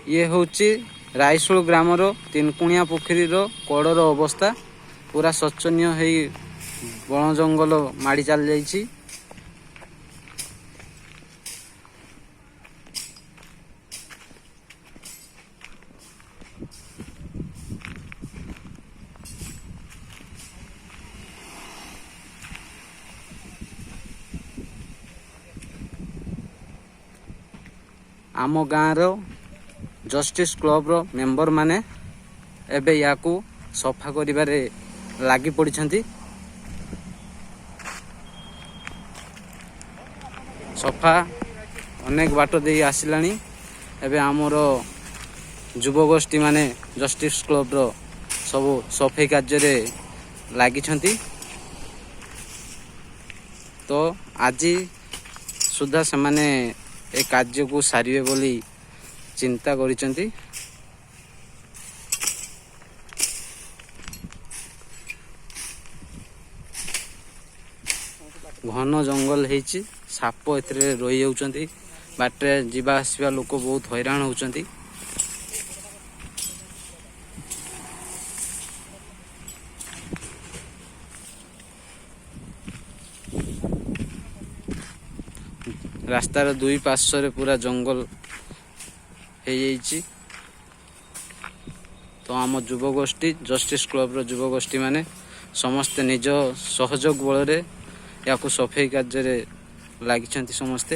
ଇଏ ହେଉଛି ରାଇସୁଳ ଗ୍ରାମର ତିନକୁଣିଆ ପୋଖରୀର କଡ଼ର ଅବସ୍ଥା। ପୁରା ଶୋଚନୀୟ ହେଇ ବଣ ଜଙ୍ଗଲ ମାଡ଼ି ଚାଲି ଯାଇଛି। ଆମ ଗାଁର ଜଷ୍ଟିସ୍ କ୍ଲବର ମେମ୍ବରମାନେ ଏବେ ୟାକୁ ସଫା କରିବାରେ ଲାଗି ପଡ଼ିଛନ୍ତି। ସଫା ଅନେକ ବାଟ ଦେଇ ଆସିଲାଣି। ଏବେ ଆମର ଯୁବଗୋଷ୍ଠୀମାନେ ଜଷ୍ଟିସ୍ କ୍ଲବର ସବୁ ସଫେଇ କାର୍ଯ୍ୟରେ ଲାଗିଛନ୍ତି। ତ ଆଜି ସୁଦ୍ଧା ସେମାନେ ଏ କାର୍ଯ୍ୟକୁ ସାରିବେ ବୋଲି ଚିନ୍ତା କରିଛନ୍ତି। ଘନ ଜଙ୍ଗଲ ହେଇଛି, ସାପ ଏଥିରେ ରହିଯାଉଛନ୍ତି। ବାଟରେ ଯିବା ଆସିବା ଲୋକ ବହୁତ ହଇରାଣ ହେଉଛନ୍ତି। ରାସ୍ତାର ଦୁଇ ପାର୍ଶ୍ୱରେ ପୁରା ଜଙ୍ଗଲ ହେଇଯାଇଛି। ତ ଆମ ଯୁବଗୋଷ୍ଠୀ, ଜଷ୍ଟିସ୍ କ୍ଲବର ଯୁବଗୋଷ୍ଠୀମାନେ ସମସ୍ତେ ନିଜ ସହଯୋଗ ବଳରେ ୟାକୁ ସଫେଇ କାର୍ଯ୍ୟରେ ଲାଗିଛନ୍ତି ସମସ୍ତେ।